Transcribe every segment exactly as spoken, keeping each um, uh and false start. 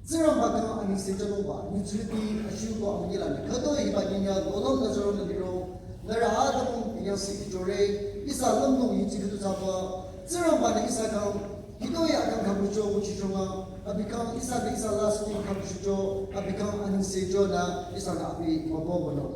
Tsingrangba khyang anengse jünungba, nyitsarüti ashuko amünyila nü khüto hiba nyinya lolong nü züro nü liro, nührü atümung yang sikichore, ihsa lümlong yutsi khüdu tsaba, Tsingrangba nü ihsa khyang, hitoi akang khabucho nguchichonga, abi khyang ihsa nü ihsa lasting khabucho, abi khyang anengse jünü ihsa nü abi mabobono.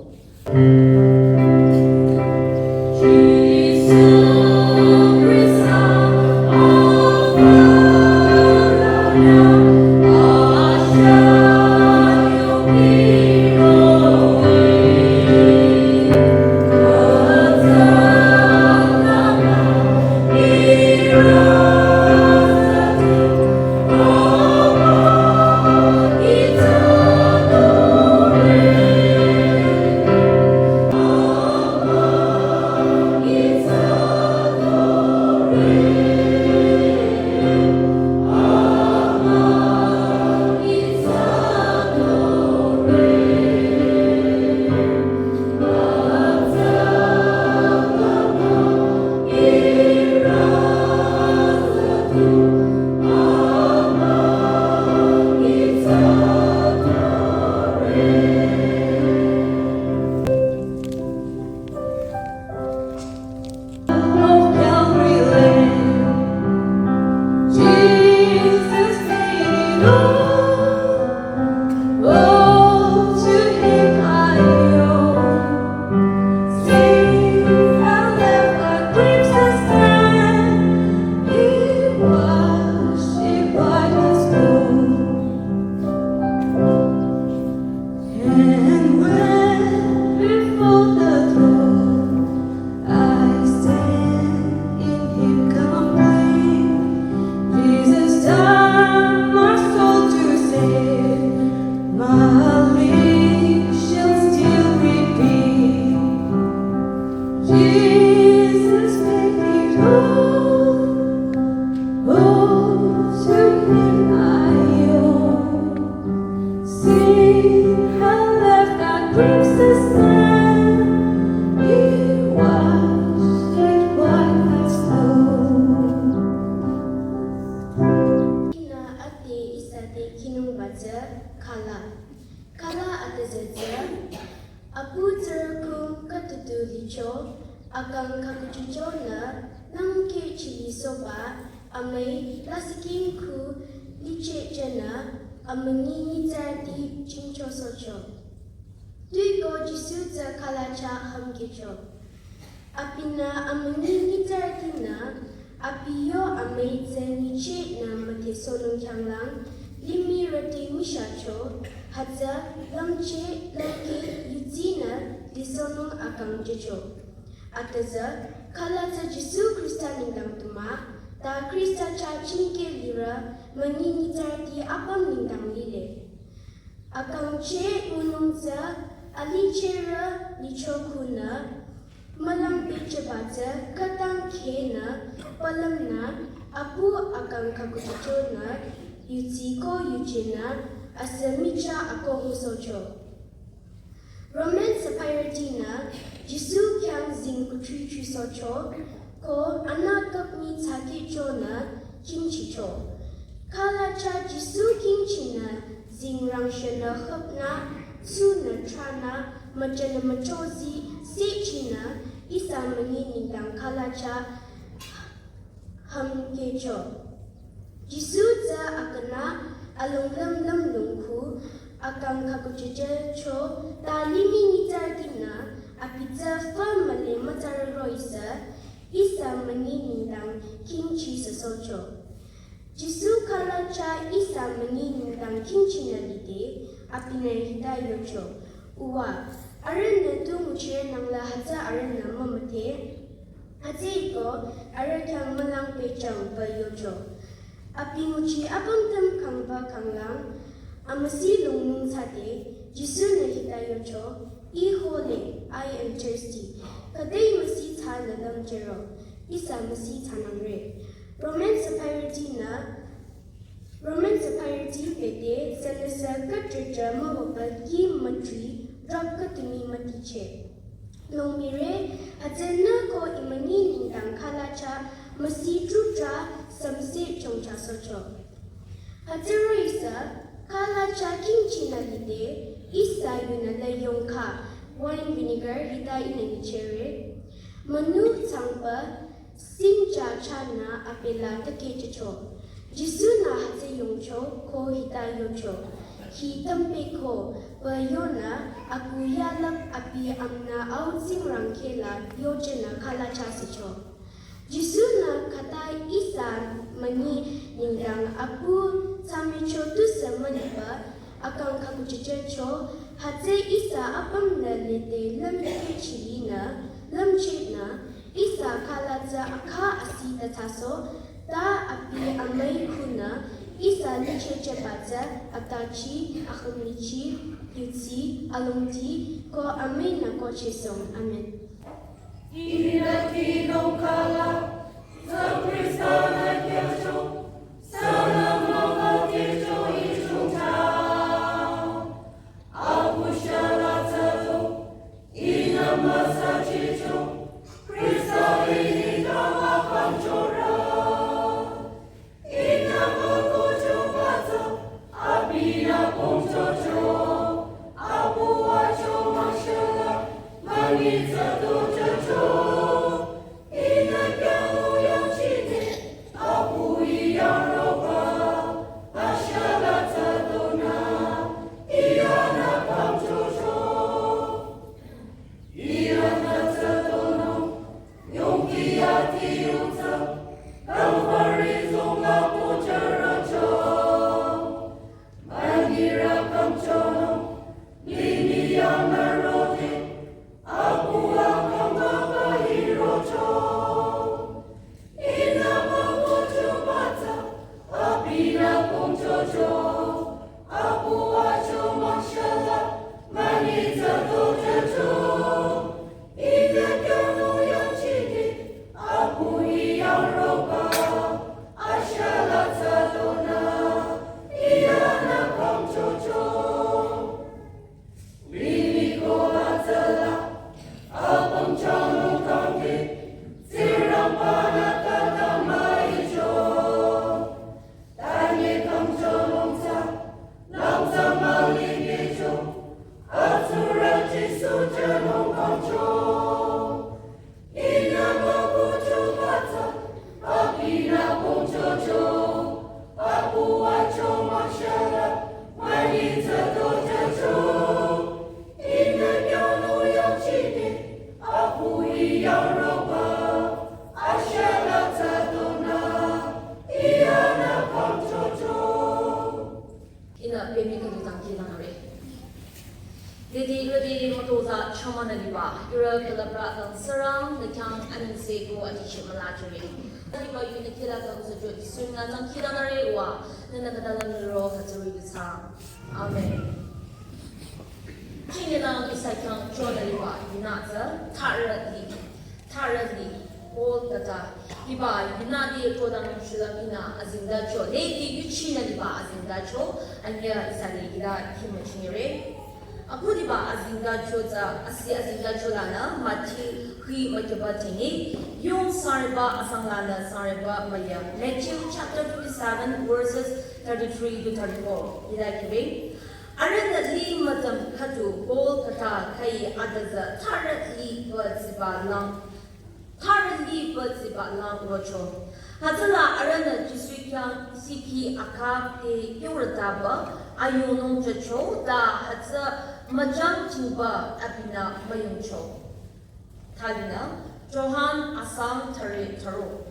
Of Calvary Land, Jesus paid it all. Oh, to Him I owe. Sin and death, the crimson stain, He washed it white as snow. And when before the throne I stand in Him complete, Jesus died my soul to save, my lips shall still repeat. Jesus paid it all. Oh, to Him I owe. Sin had left that crimson stain. He washed it white as snow. Ihnü ade ihsa te khinungba tsü khala. Khala atüzü tsü, apu tsürü kung khütutu licho, akang khakuchichonü, nangke chilisohba, amüi lasihking khu lichehchehnü, amünyi nyitsarüti chingchosohcho. Tuiko Jisu tsü khala chah hümkehcho. Abinü amünyi nyitsarütinü, abi yo amüi tsü nyichehnü müdhesohnung khyanglang, limih rüti mishacho, hütsü lümcheh lümkeh yudsinü lisohnung akang jücho. Atüzü, khala tsü Jisu Khrista nengdang tumah, ta Khrista chah chingkeh lirü, münyi nyitsarüti apüm nengdang lile. Akang cheh ngunung tsü, alichehrü licho khunü, mülangpehchehba tsü khütang khehnü, palümnü, apu akang khakuchichonü, yudsi ko yuchehnü, asü michah ako ngusohcho. Roman sapirütinü, Jisu khyang zing kuthri thrisohcho, ko anü tüp mii tsakehchonü, khingchicho. Khala chah Jisu khingchinü, zing rangshünü hüpnü, tsunü tranü, müchanü müchozi, sehchinü, ihsa münyi nengdang khala chah hümkehcho. Jisu tsü akünü, alonglüm lümlong khu, akang khakuchichehcho, ta limih nyitsarütinü, abi tsü fü müle mütsarü roh-i sü, ihsa münyi nengdang khingchi süsohcho. Jisu khala chah ihsa münyi nengdang khingchinü lide, abinü hita yocho. Uwa, arühnü tu nguchire nangla hütsü arühnü mümüdhe. Hütsüeko, arüh khyang mülangpehchangba yocho. Abi nguchi apüm tüm khangba khanglang, amüsi lungnung thsade, Jisu-nü hita yocho, "Ihole, I am thirsty." Khüdai müsi thsanü lümchehro, ihsa müsi thsanangre. Roman sapirütinü, Roman sapirüti pede, sünüsü khütrütrü mübübü ki mütri, drug khütumi mütiche. Longmire, hütsünü ko imünyi nengdang khala chah, müsi trutra, sümse chongcha sohcho. Hütsü roh-i sü, khala Cha kingchi nü lide, ihsa yunü la yongkha, wine vinegar hita ihnü nyichere. Manu tsangpa, singcha chanü apela take chacho. Jisu nü hütsü yongcho, ko hita yocho. Hi tampe ko, pa yonü, aku yalap api amnü au tsingrang kela, yochenü khala chasicho. Jisu nü khüta ihsa münyi nengdang apu tsamicho tusü müniba akang khakuchichecho, hütsü ihsa apüm nü lete lümte chilinü, lümchenü, ihsa khala tsü akha asi tatsaso, ta api amai khunü, ihsa lichecheba tsü atachi, akhümnichi, yutsi, alongti, ko amai nü ko chesong. Amen. Ina kino kala, sa Krista na kyacho, sa na mama kyacho ichung ta. Akushala tato, ina masa chicho, Krista ini kama panchora. Ina makocho pata, abina pongchocho, abuacho mashala, manita dochocho. Ina kyano yachine, abu iyaroba, ashala tadona, iyana pongchocho. Iyana tadona, yongki ati uta, Kalvari zonga pocharacho. Manira kamchono, lini yana rote, abu akamba hirocho. Ina makocho pata, abina pongchocho, abuacho mashala, manita dochocho. Ina kyano yachine, abu iyaroba, ashala tadona, iyana pongchocho. Lini ko atala, apongchono kangke, tirang pana kata maicho. Tanye kangcho longsa, longsa malingecho, atura Jisu jano kangcho. Ina makocho pata, abina pongchocho, abuacho mashala, manita dochocho. Ina kyano yachine, abu iyaroba, ashala tadona, iyana pongchocho. Ina pemi kadu tangki nangre. Didi radi motoza chama na liba, ira kalabra tang sarang, na kyang aning seko ati chimala jure. Liba yuna kila tang sa jodi sunga tangki nangre wa, na na kadala niro hatsuri bisa. Amen. Chingi nang isa kyang chona liba, yuna tsa, tara di. Tharali, Paul tata, hiba yunadi todang shulapina azingdacho, lady yuchina liba azingdacho, anya isali ila kimachingre. Aku liba azingdacho za, asi azingdacho lana, mati hui makiba tini, yung sariba asang lana sariba maya. Matthew chapter twenty-seven, verses thirty-three to thirty-four. Ila kibe. Arühnü li mütüm khüdu Golgotha khüi adaza tharü li pü tsiba lang, tharü li pü tsiba lang rocho. Hütsüla arühnü Jisu khyang siki akha pe yurütaba ayonung jücho ta hütsü müjang chingba abinü müyungcho. Thalinü, Johan asang thare tharo.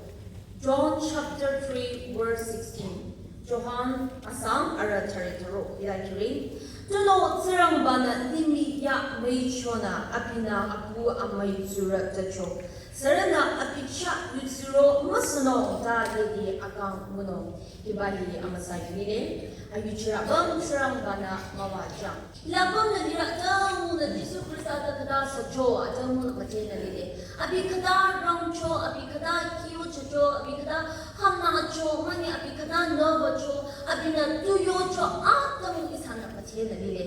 John chapter three, verse sixteen. Johan asang ara thare tharo. Ila kiri. Tuno Tsingrangbanü limih ya müichonü abinü apu amüi tsurü tacho. Sürünü abi chah yutsuro müsüno ta ledi akang müno. Hiba hi amüsa yunile. Ayuchirü bang Tsingrangbanü müwajang. Lapang nü lirü atümung nü Jisu Khrista ta khüta sacho, atümung nü müche nü lile. Abi khüta rangcho, abi khüta kiuchocho, abi khüta hamnacho, mani abi khüta nüvacho, abinü tuyocho, atümung ihsanü müche nü lile.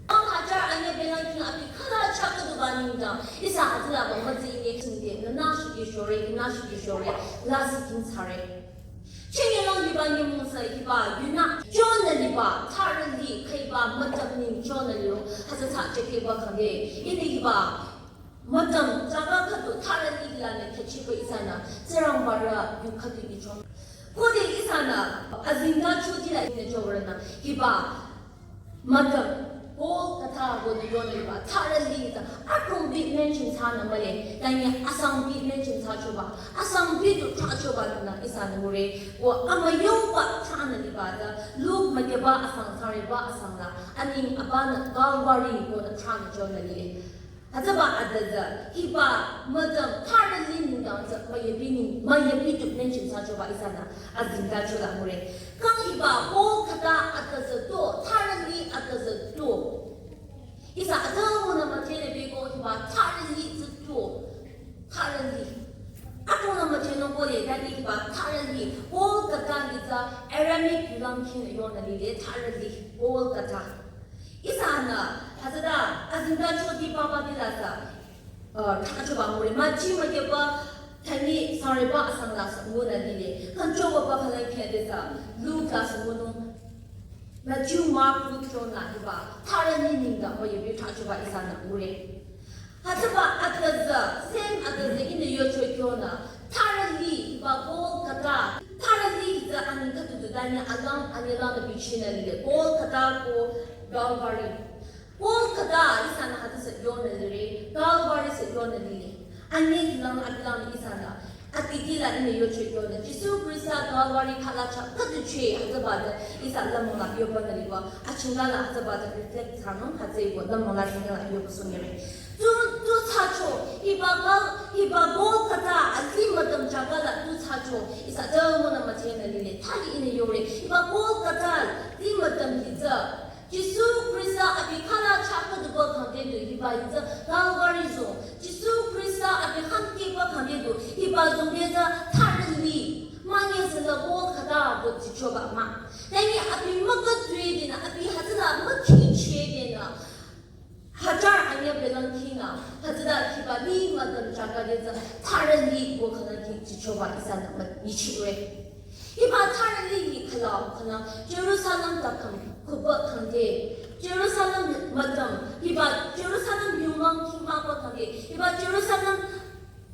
Ang hajar anya belang king abi khüta chakadu ba ningdang, ihsa hütsüla ba mütsi inye kingde, nü nashiki shore, nü nashiki shore, lasih king sare. Chingi long liba nyümong sa hiba yunü, John nü liba, tharü li, khüi Ba mütam ningchonü liro, hütsü thsa chekeba khangde. Ini hiba mütam jaga khüdu thsarü lih lanü khechiba ihsanü, Tsingrangbarü yu khüdu nyichong. Khode ihsanü, azingda chotila ine chowarünü, hiba mütam, Golgotha konü yonü hiba, thsarü lih tsü, akrong bi mention thsanü mühle, tanye asang bi mention thsachoba, asang bi tu thsachoba nü ihsanü ngure, ko amüyoba thsanü liba tsü, Luk müdheba asang thsarüba asang la, aning abanü Calvary konü thsanü chonü lile. Hütsüba adüzü, hiba mütam thsarü lih nengdang tsü, müyabi neng, müyabi tu mention thsachoba ihsanü, azingda chola ngure. Kang hiba Golgotha adüzü tu, thsarü lih adüzü tu. Ihsa atümungnü müdhele beko hiba thsarü lih tsü tu. Thsarü lih. Atunü müdhenung kole, tadi hiba thsarü lih. Golgotha lih tsü Aramaic yulang khinü yonü lile thsarü lih. Golgotha. Ihsanü, hütsüta, azingda choti papa dila tsü, uh, thsachoba ngure, Mathi müdheba, tanye thsarüba asang la tsü ngunü lile. Kangchoba ba khala khyade tsü, Luk la tsü ngunung. Matthew, Mark, Luke, John la hiba, thsarü lih nengdang müyabi thsachoba ihsanü ngure. Hütsüba adüzü, same adüzü ine yocho kyonü, thsarü lih hiba Golgotha, thsarü lih tsü aning khüdu tu tanye alang, anyi langnü bichinü lile, Golgotha ko Calvary. Golgotha ihsanü hütsü tsü yonü lire, Calvary tsü yonü lile. Anyi hilang abilang ihsanü, atitila ine yocho kyonü, Jisu Khrista Calvary khala chah khüdu che hütsüba tsü ihsa lümlong la yobanü liba, achingala hütsüba tsü reflect thsanung hütsüeko lümlong la chingala yoba sungere. Tu, tu thsacho, hiba Gal, hiba Golgotha, alih mütam jaga la tu thsacho, ihsa atümungnü müdhenü lile, thali ine yore, hiba Golgotha, lih mütam hi tsü, Jisu Khrista abi khala chah khüduba khangde du hiba hi tsü Calvary zong. Jisu Khrista abi khamkehba khangde du hiba zongde tsü thsarü lih. Manye süla Golgotha ko tsichoba mah. Tanye abi mükatue denü, abi hütsüla mükhiche denü. Hajar anyüh belang khinü, hütsüta hiba lih mütam jaga de tsü thsarü lih ko khala khi tsichoba ihsanü mah nyichire. Hiba thsarü lih hi khala, khala Jerusalem takang kuba khangde, Jerusalem mütam, hiba Jerusalem yumang khi mah ba khangde, hiba Jerusalem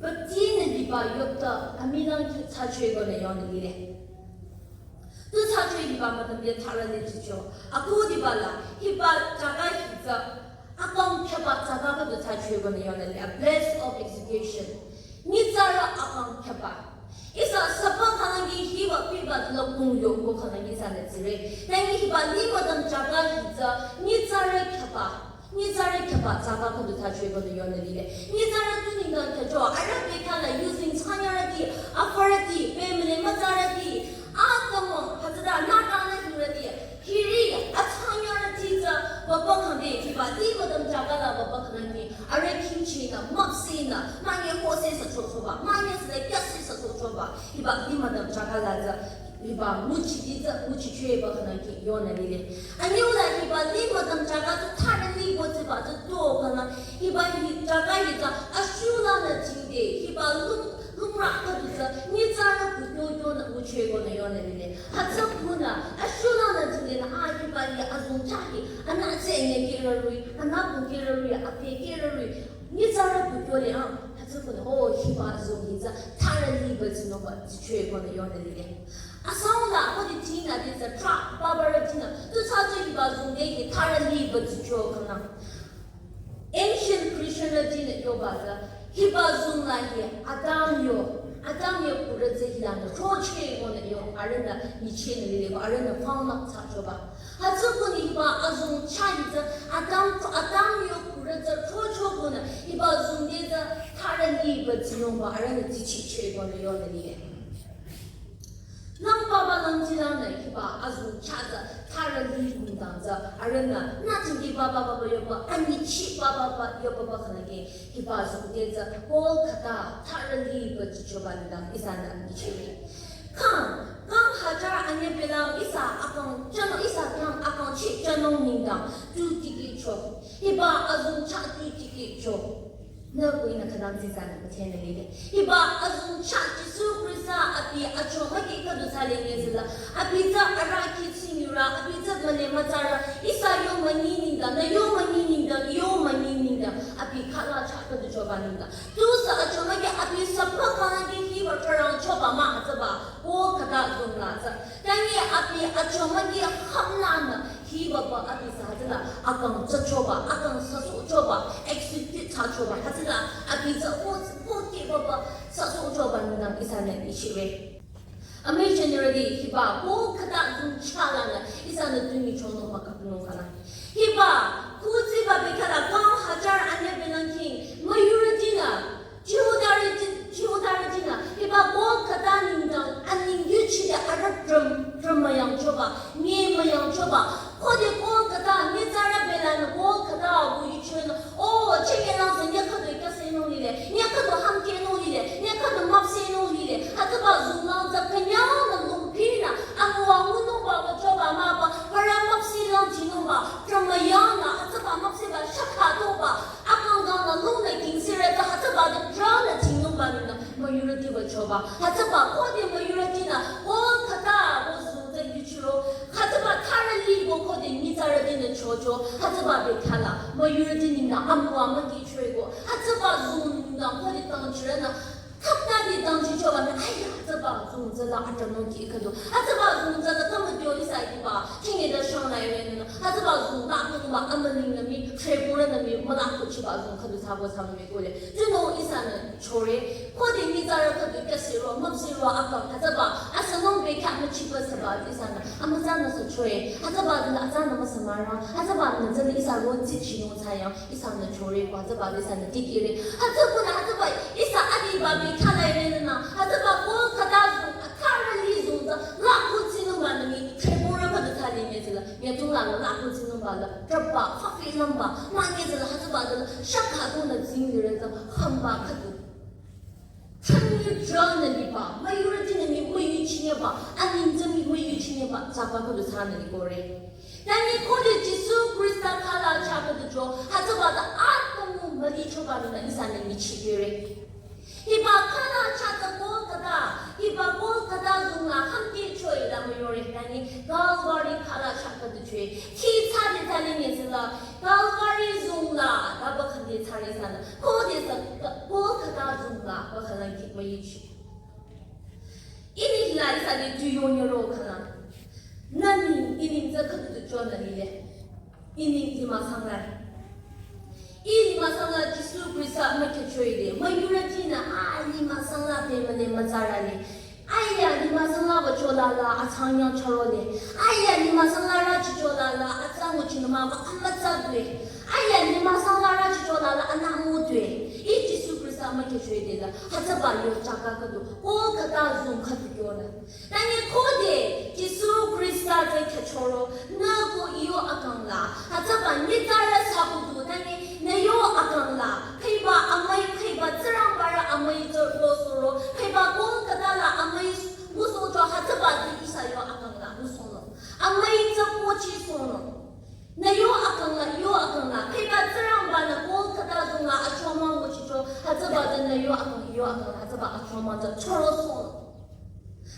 baptinü liba yopta, amilang khi thsachoe konü yonü lile. Tu thsachoe hiba mütam de thsarü lih tsicho. Akhudiba la, hiba jaga hi tsü, akang khyaba jaga khüdu thsachoe konü yonü lile, a place of execution. Nyitsarü akang khyaba. Ihsa sapa khanangi hiba piba tula kung yo ko khanangi ihsanü tsire. Tanye hiba lih mütam jaga hi tsü nyitsarü khyaba. Nyitsarü khyaba jaga khüdu thsachoe konü yonü lile. Nyitsarü tu nengdang khyücho, arüh bekhala using thsanyarüti, afarüti, pemüle mütsarüti, atümung, hütsüta nütanü yurüti, hiri, athsanyarüti tsü, baba khangde, hiba lih mütam jaga la baba khanangi, arüh khingchinü, müpsehnü, manye kose sa chochoba, manye süle kyase sa chochoba, hiba lih mütam jaga la tsü, hiba nguchiti tsü, nguchichoe ba khanang khi yonü lile. Anyüla hiba lih mütam jaga tsü thsarü lih ko tsiba tsü tu khala, hiba hi jaga hi tsü ashulanü jingde, hiba lung, lungrü khüdu tsü, nyitsarü kukyo kyonü nguchoe konü yonü lile. Hütsü khunü, ashulanü jingdenü, a hiba hi azong chah hi, anü tsü nye kirarui, anü kung kirarui, ape kirarui, nyitsarü kukyole a, hütsü khunü, o hiba azong hi tsü, thsarü lih ba tsinungba tsichoe konü yonü lile. Asangla, khode tinü de tsü, tra, babarü tinü, tu thsacho hiba zongde hi thsarü lih ba tsicho khala. Ancient Christianrütinü yoba tsü, hiba zong la hi, Adam yo, Adam yo kurü tsü hilanü, throcheh konü yo, arühnü, nyichenü lile ko, arühnü, found up thsachoba. Hütsü khunü hiba azong chah hi tsü, Adam, Adam yo kurü tsü, throcho konü, hiba zongde tsü, thsarü lih ba tsinungba, arühnü, tsichichoe konü yonü lile. Lang papa lang chilangnü hiba azong chah tsü thsarü lih kungdang tsü arühnü nütingki papa papa yoba anyichi papa papa yoba ba khanang khi hiba zongde tsü Golgotha thsarü lih ba tsichoba nengdang ihsanü nyichire. Kang, kang hajar anyüh belang ihsa akang chonung ihsa khyang akang chi chonung nengdang tu tikehcho. Hiba azong chah tu tikehcho. Nü kuinü khanang tsitsanü müdhenü lile. Hiba azong chah Jisu Khrista abi acho maki khüdu thsale nyezila. Abi tsü arahkheh tsingyurü, abi tsü müle mütsarü, ihsa yo Münyi nengdang, nü yo münyi nengdang, yo münyi nengdang, abi khala chah khüdu choba nengdang. Tusü achomang ki abi sapa khala ki hiba tharang choba mah hütsüba, ko khüta zung la tsü. Tangi abi achomang ki hamla nü, hiba ba abi sü hütsüla, akang tsü choba, akang sasu choba, execute tsü choba, hütsüla, abi tsü ko, ko ki ba ba, sasu choba nengdang ihsanü ichiwe. Amüi generally hiba ko khüta zung chala nü ihsanü tunyi chonung mah khüpnung khala. Hiba kutsiba bekhala kang hajar anye benangking majority nü Jihudarüti, Jihudarüti nü hiba ko khüta nengdang aning yuchide arüh drum, drum müyang choba, nye müyang choba. Khode ko khüta, nyitsarü belanü ko khüta bu yuchonü, o, chenge lang sü nye khüdu kasenung lile, nye khüdu hamkenung lile, nye khüdu müpsehnung lile, hütsüba zung lang tsü künyangnü lungpinü, amüwa ngunungba wü choba mahba, para müpseh lang jinungba, drum müyangnü, hütsüba müpsehba shakha toba, akang kangnü lungnü kingsirü tsü hütsüba de drum nü jinungba nengdang, majority wü choba, hütsüba khode majority nü, ko khüta, ko zung tsü yuchiro, hütsüba tharali ko khode nyitsarüti nü chocho, hütsüba bekhala, majority nengdang amüwa mükihchoe ko, hütsüba zung nengdang khode tangchirünü, thapta de tangchichoba nü, aya, hütsüba zung tsü la atranung ki khüdu, hütsüba zung tsü la tamütyo ihsa hiba, chinge da shang la yore nü, hütsüba zung la kungba amüling nü mii, shebura nü mii, müla kuchiba zung khüdu thsako thsamümi kole, tunüo ihsanü chore, khode nyitsarü khüdu kasiro, müpsehro akang hütsüba, asanung bekha müchiba süba ihsanü, amütsanü sü choe, hütsüba dila atsanü müsamara, hütsüba nü tsünü ihsa ro tsichinung thsayang, ihsanü chore, ko hütsüba ihsanü tikire, hütsükunü hütsüba, ihsa adiba bekhala yore nü, hütsüba ko khüta zung, atharali zung tsü, la kutsinungba nü mii, shebura khüdu thali mezila, nyatung la la kutsinungba la, trapba, fafi lamba, manyezila hütsüba dila, shakha tunü zingire tsü, hamba khüdu. Tangi dranü liba, majority nü mii müyuchinyeba, aning tsü mii müyuchinyeba, tsaba khüdu thsanü likore. Tangi khode Jisu Khrista khala chah khüdu cho, hütsüba tsü atümung mülichoba nengdang ihsanü nyichibire. Hiba khala chah tsü ko khüta, hiba ko khüta zung la hamkehchoe la müyore, tangi Calvary khala chah khüdu choe. Khi thsade thali nyezila, Calvary zung la, taba khande thsare ihsanü. Khode sü, ko khüta zung la, ba khala ki müyichi. Ini hila ihsa de tu yonyoro khala. Nü mii, ini tsü khüdu tu chonü lile. Ini lima sangla. Ih lima sangla Jisu Khrista mükehchoe de. Majority nü, a lima sangla pe müle mütsarale. Aya lima sangla wü chola la atsang yang chorole. Aya lima sangla rachi chola la atsang nguchinü mah ba amütsa due. Aya lima sangla rachi chola la anü müdue. Ih Jisu Khrista mükehchoe de la. Hütsüba yo chaka khüdu. Ko khüta zung khüdu kyonü. Tangi khode Jisu Khrista tsü khyüchoro. Nü ko iyo akang la. Hütsüba nyitsarü sü kudu. Tangi nü yo akang la. Khüiba amüi khüiba Tsingrangbarü amüi tsü rosoro. Khüiba ko khüta la amüi ngusohcho hütsüba di ihsa yo akang la ngusohnung. Amüi tsü pochisohnung. Nü yo akang la, yo akang la. Khüiba Tsingrangba nü ko khüta zung la achomang nguchicho. Hütsüba di nü yo akang, yo akang la. Hütsüba achomang tsü chorosohnung.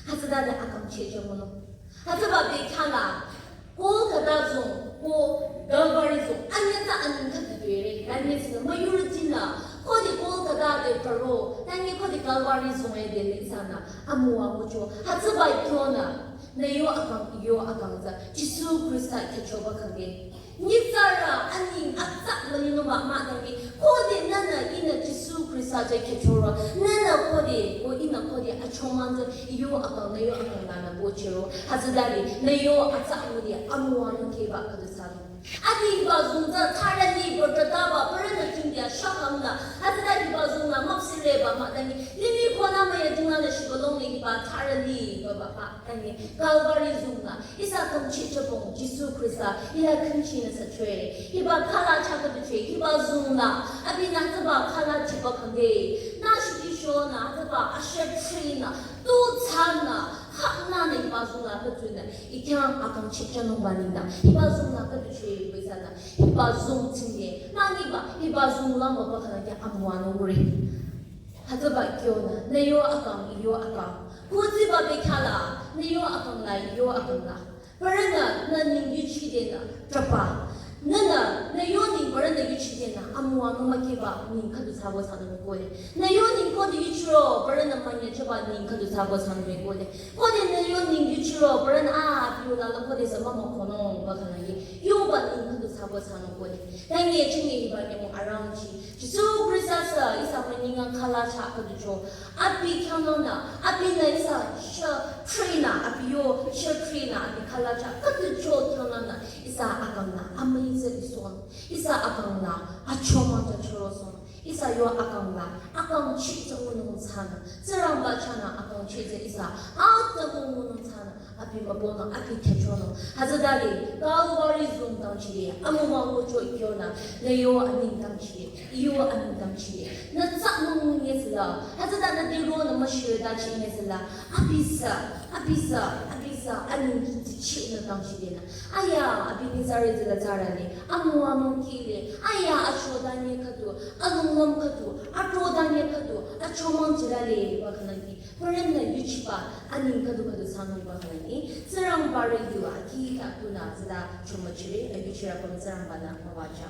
Hütsüta di akang chehcho ngunung. Hütsüba bekhala. Ko khüta zung, ko Calvary zung, anyetsa anying khüdu dere, anyetsa majority nü, khode ko khüta de paro, tangi khode Calvary zung e de le ihsanü, amüwa ngucho, hütsüba kyonü, nü yo akang, yo akang tsü, Jisu Khrista khyüchoba khangde. Nyitsarü anying atsa mülinung ba mah tangi, khode nünü ihnü Jisu Khrista tsü khyüchoro, nünü khode, ko ihnü khode achomang tsü, yo akang, nü yo akang lanü pochiro, hütsüta di, nü yo atsa müdi, amüwa nü keba khüdu thsanung. Adi hiba zung tsü tharali bürütaba bürünü tingdia shahamla. Hütsüta hiba zung la müpsehre ba mah tangi. Limih khonü müya dingla nü shibalong le hiba tharali ba ba mah tangi. Calvary zung la. Ihsa kümchi chapong Jisu Khrista. Ila kümchi nü sa chwe. Hiba khala chaka bichwe. Hiba zung la. Abinü hütsüba khala chiba khangde. Nü shiki shonü hütsüba asher tree nü. Tu tsünü. Haknü nü hiba zung la khütünü. Ikyang akang chichanung ba nengdang, hiba zung la khüdu chwe isanü, hiba zung tsingde, nü nyiba, hiba zung la mah ba khala kya amüwa nü ngure. Hütsüba kyonü, nü yo akang, i yo akang. Kutsiba bekhala, nü yo akang la, i yo akang la. Bürünü, nü ning yuchidenü, trapba. Nünü, nü yo neng parünü yuchidenü, amüwa mümükehba neng khüdu thsako thsanung kohle. Nü yo neng khode yuchiro, parünü münyechoba neng khüdu thsako thsanung kohle. Khode nü yo neng yuchiro, parünü a, abi yola la khodesü mümükohnung ba khanangi, yoba neng khüdu thsako thsanung kohle. Tangi chingi hiba nyümong arangchi, Jisu Khrista sü ihsa münyi nga khala cha khüdu cho, abi khyanglangnü, abinü ihsa shah train nü, abi yo shah train nü, abi khala cha khüdu cho khyanglangnü, ihsa akang nü, amüi tsü ison, ihsa akang nü, achomang cha choroson, ihsa yo akang nü, akang chi tsü ngunung thsanü, Tsingrangba chahnü akang chi tsü ihsa, atsa ngunung thsanü, abi mübünung, abi thechonung, hütsütade, Calvary zung dangchide, amüwa ngucho ikyonü, nü yo aneng dangchide, I yo aneng dangchide, nü tsa müngu nyesüla, hütsüta nü dero nü müshirü dachi nyesüla, abi sü, abi sü, abi sü, aneng dangchide nü. Aya, abi nitsarü zila tsarale, amüwa müngu kile, aya, achoda nye khüdu, alunglüm khüdu, atroda nye khüdu, achomang chirale, ba khanangi, parünü yuchiba, aneng khüdu khüdu thsanung ba khanangi, Tsingrangba rü yu, aki khatunü, zila chomüchire, ayuchirü püm Tsingrangba nü, müwacha.